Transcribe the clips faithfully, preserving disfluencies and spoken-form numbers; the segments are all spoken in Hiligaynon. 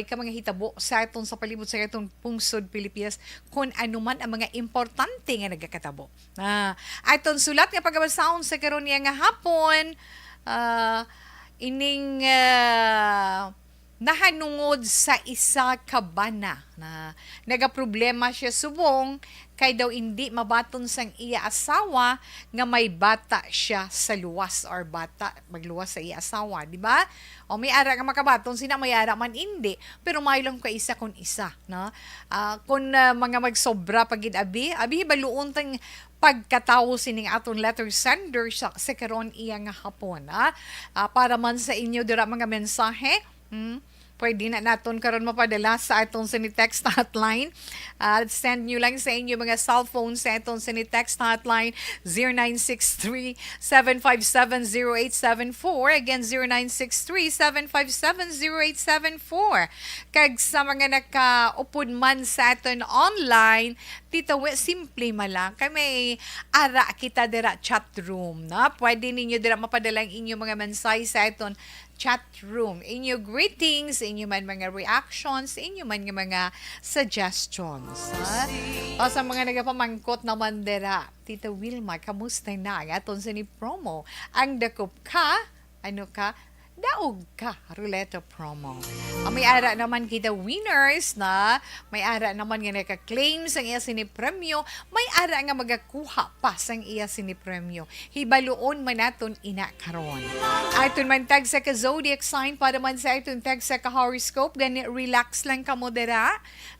ka mga hitabo sa aton sa palibot sa aton pungsod Pilipinas, kung ano man ang mga importante nga nagakatabo. Ah, aton sulat nga pagabasahon sa karon niya nga hapon, ah, ining, ah, nahanungod sa isa ka bana na nagaproblema siya subong kay daw indi mabaton sang iya asawa nga may bata siya sa luwas or bata magluwas sa iya asawa, di ba? O may ara nga makabaton sina, may ara man indi, pero may lang ka isa kun isa, no? Ah, kun, ah, mga magsobra pa gid abi, abi hibaluon tang pagkatawo sining aton letter sender sa, sa karon iya nga hapon, ah. Ah, para man sa inyo dira mga mensahe, hmm, pwede na naton karon mapadala sa aton sini text hotline. Ah, send nyo lang sa inyo mga cellphone sa aton sini text hotline, zero nine six three, seven five seven, zero eight seven four. Again, zero nine six three, seven five seven, zero eight seven four. Kag sa mga nakaupod man sa aton online, Tita We, simple man lang. Kay may ara kita dira chat room, no? Pwede ninyo dira mapadala ang inyo mga mensahe sa aton chat room. Inyo greetings, inyo man mga reactions, inyo man nga mga suggestions, ha? O sa mga nagapamangkot naman dira, Tita Wilma, kamusta na ang aton sini promo? Ang dakop ka, ano ka? Daog ka, Ruleta Promo. Ang may ara naman kita winners na, may ara naman nga naka-claim sang iya sini premyo, may ara nga magakuha pa sang iya sini premyo. Hibaluon man naton ina karon. Aton man tag sa ka zodiac sign para man sa aton tag sa ka horoscope, gani relax lang kamo dira.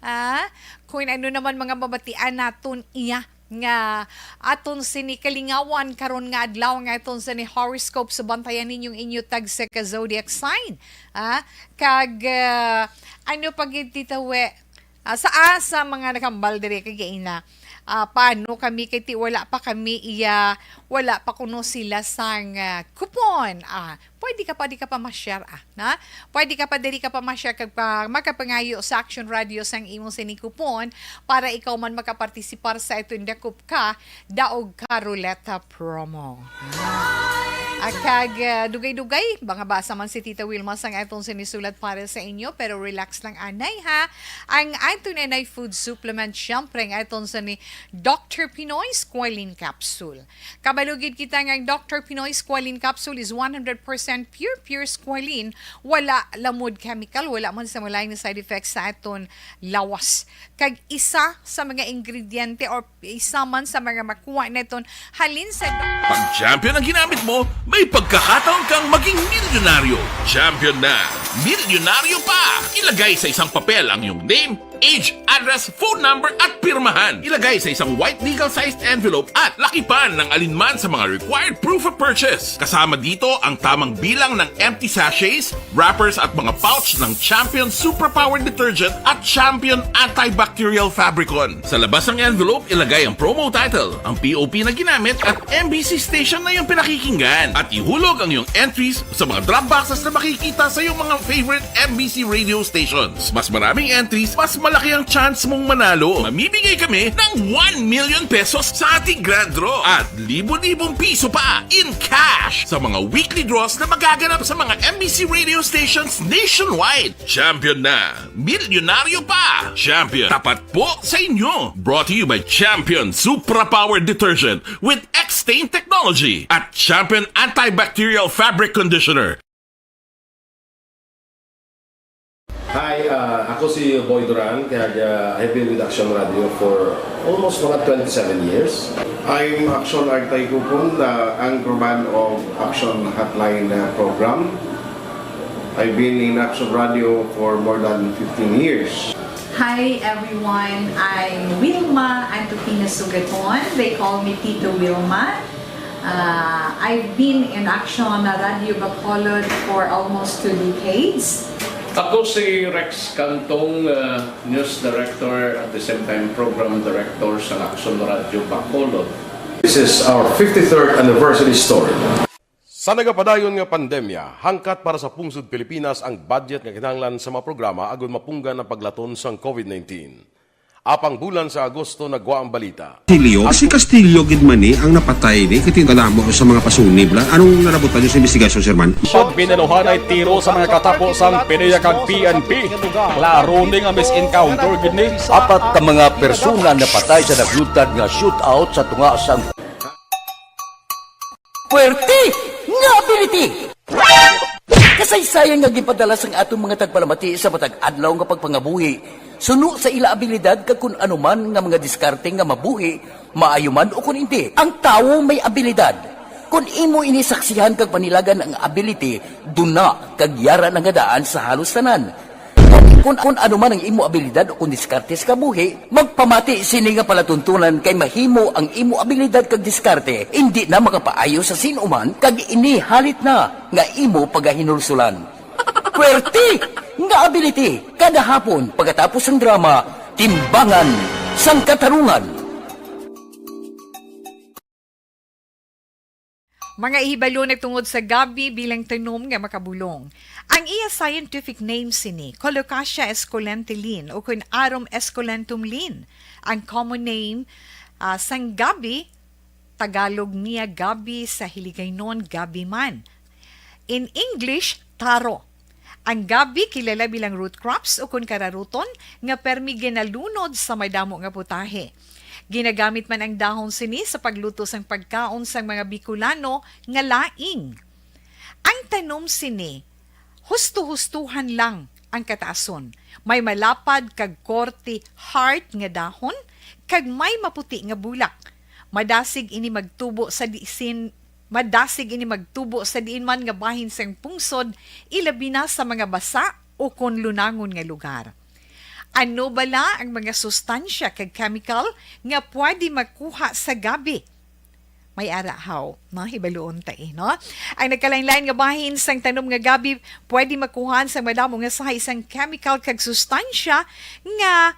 Ah, kung ano naman mga mabatian naton iya nga aton sini kalingawan karon nga adlaw nga aton sini horoscope, sa bantayan ninyong inyo tag sa ka zodiac sign. Ah, kag, ah, ano pa gid, Tita We? Ah, sa, ah, sa mga nakambal diri kay ina, ah, paano kami kay ti wala pa kami iya, wala pa kuno sila sang, ah, coupon. Ah, pwede ka pa, di ka pa ma-share, ah, na? Pwede ka pa, diri ka pa ma-share kag pa, makapangayo sa Action Radio sang imong sini coupon para ikaw man makapartisipar sa aton Dakop Ka, Daog Ka Ruleta promo. Ah. Ah, kag, ah, dugay-dugay, mga basa man si Tita Wilma sang aton sinisulat para sa inyo, pero relax lang anay ha. Ang aton anay food supplement, syempre, ang aton sa ni Doctor Pinoy Squalene Capsule. Kabalo gid kita nga ang Doctor Pinoy Squalene Capsule is one hundred percent pure, pure squalene. Wala lamod chemical, wala man sa malay na side effects sa aton lawas. Kag isa sa mga ingrediente or isa man sa mga makuha naton halin sa Pag Champion ang ginamit mo, may pagkakataon kang maging milyonaryo. Champion na, milyonaryo pa! Ilagay sa isang papel ang iyong name, age, address, phone number, at pirmahan. Ilagay sa isang white legal-sized envelope at lakipan ng alinman sa mga required proof of purchase. Kasama dito ang tamang bilang ng empty sachets, wrappers, at mga pouch ng Champion Superpower Detergent at Champion Antibacterial Fabricon. Sa labas ng envelope, ilagay ang promo title, ang P O P na ginamit, at M B C station na iyong pinakikinggan. At ihulog ang iyong entries sa mga drop boxes na makikita sa iyong mga favorite M B C radio stations. Mas maraming entries, mas malaki ang chance mong manalo. Mamimigay kami ng one million pesos sa ating grand draw at libo-libong piso pa in cash sa mga weekly draws na magaganap sa mga M B C radio stations nationwide. Champion na! Milyonaryo pa! Champion, tapat po sa inyo! Brought to you by Champion Supra Power Detergent with X-Stain Technology at Champion Antibacterial Fabric Conditioner. Hi, uh, ako si Boy Duran, kag, uh, I've been with Action Radio for almost mga twenty-seven years. I'm Action Artay Kupon, the anchorman of Action Hotline, uh, program. I've been in Action Radio for more than fifteen years. Hi everyone, I'm Wilma Antofina Sugaton. They call me Tito Wilma. Uh, I've been in Action Radio Bacolod for almost two decades. Ako si Rex Cantong, uh, news director at the same time program director sa Action Radio Bacolod. This is our fifty-third anniversary story. Sa nagapadayon nga pandemya, hangkat para sa pungsod Pilipinas ang budget nga kinahanglan sa mga programa agud mapunggan ang paglaton sang COVID nineteen. Apang bulan sa Agosto nagwa ang balita. Castillo? Si Castillo gid man ni ang napatay ni, kay kadamo sa mga pasunib la. Anong nalabutan niyo sa investigasyon, Sir Man? Pagbinaluhanay tiro sa mga katapo sang PDEA kag P N P. Klaro ni nga mis-encounter gid ni. Apat ka mga persona napatay sa naglutad nga shootout sa tunga sang Puwerte nga ability! Kasaysayan nga ginpadala sang aton mga tagpalamati sa matag adlaw nga pagpangabuhi suno sa ila abilidad kag kun ano man nga mga diskarte nga mabuhi, maayo man o kun indi. Ang tawo may abilidad. Kun imo ini saksihan kag panilagan ang ability, duna kag yara na nga daan sa halos tanan. Kun, kun ano man ang imo abilidad o kun diskarte sa kabuhi, magpamati sini nga palatuntunan kay mahimo ang imo abilidad kag diskarte indi na makapaayo sa sin-o man kag ini halit na nga imo pagahinulsulan. Puwerte nga ability kada hapon pagkatapos sang drama Timbangan sang Katarungan. Mga hibalo nagtungod sa gabi bilang tanom nga makabulong. Ang iya scientific name sini, Colocasia esculenta Linn, o kun Arum esculentum Linn. Ang common name, ah, sang gabi, Tagalog niya gabi, sa Hiligaynon gabi man. In English, taro. Ang gabi kilala bilang root crops o kun kararuton nga permi ginalunod sa madamo nga putahe. Ginagamit man ang dahon sini sa pagluto sang pagkaon sang mga Bicolano nga laing. Ang tanom sini, husto-hustohan lang ang kataason. May malapad kag korte heart nga dahon kag may maputi nga bulak. Madasig ini magtubo sa disin, madasig ini magtubo sa diin man nga bahin sang pungsod, ilabi na sa mga basa o kon lunangon nga lugar. Ano bala ang mga sustansya kag chemical nga pwede makuha sa gabi? May ara haw, no? Hibaluon ta, eh, no? Ang nagkalain-lain nga bahin sang tanom nga gabi pwede makuha sa madamo nga sahi sang chemical kag sustansya nga